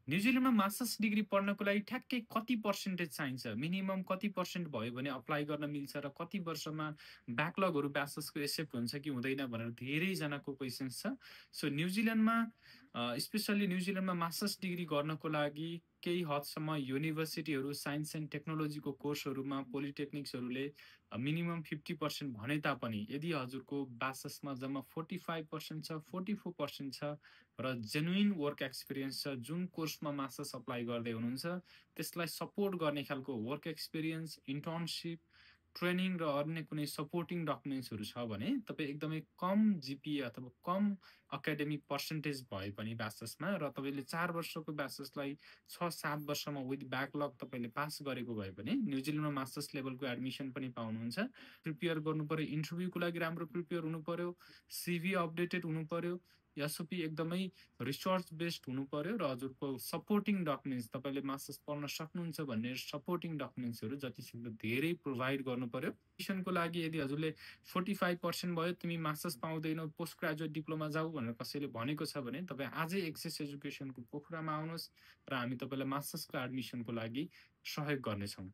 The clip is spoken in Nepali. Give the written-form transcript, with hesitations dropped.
न्युजिल्यान्डमा मास्टर्स डिग्री पढ्नको लागि ठ्याक्कै कति पर्सेन्टेज चाहिन्छ? मिनिमम कति पर्सेन्ट भयो भने अप्लाई गर्न मिल्छ र कति वर्षमा ब्याकलगहरू ब्याचलर्सको एक्सेप्ट हुन्छ कि हुँदैन भनेर धेरैजनाको क्वेसन्स छ। सो न्युजिल्यान्डमा स्पेसल्ली न्युजिल्यान्डमा मास्टर्स डिग्री गर्नको लागि केही हदसम्म युनिभर्सिटीहरू साइन्स एन्ड टेक्नोलोजीको कोर्सहरूमा पोलिटेक्निक्सहरूले मिनिमम 50% भने तापनि यदि हजुरको ब्याचलर्समा जम्मा 45% छ, 44% छ र जेन्युइन वर्क एक्सपिरियन्स छ, जुन कोर्समा मास्टर्स अप्लाई गर्दै हुनुहुन्छ, त्यसलाई सपोर्ट गर्ने खालको वर्क एक्सपिरियन्स, इन्टर्नसिप, ट्रेनिङ र अन्य कुनै सपोर्टिङ डकुमेन्ट्सहरू छ भने तपाईँ एकदमै कम जिपिए अथवा कम एकाडेमिक पर्सेन्टेज भए पनि ब्याचलर्समा र तपाईँले 4 वर्षको ब्याचलर्सलाई 6-7 वर्षमा विथ ब्याकलग तपाईँले पास गरेको भए पनि न्युजिल्यान्डमा मास्टर्स लेभलको एडमिसन पनि पाउनुहुन्छ। प्रिपेयर गर्नुपर्यो, इन्टरभ्यूको लागि राम्रो प्रिपेयर हुनुपर्यो, सिभी अपडेटेड हुनुपर्यो, एसओपी एकदमै रिसर्च बेस्ड हुनुपर्यो र हजुरको सपोर्टिङ डकुमेन्ट्स तपाईँले मास्टर्स पढ्न सक्नुहुन्छ भन्ने सपोर्टिङ डकुमेन्ट्सहरू जतिसक्दो धेरै प्रोभाइड गर्नुपर्यो। एडमिसनको लागि यदि हजुरले 45% भयो तिमी मास्टर्स पाउँदैनौ, पोस्ट ग्रेजुएट डिप्लोमा जाऊ भनेर कसैले भनेको छ भने तपाईँ आजै एक्सेस एजुकेसनको पोखरामा आउनुहोस् र हामी तपाईँलाई मास्टर्सको एडमिसनको लागि सहयोग गर्नेछौँ।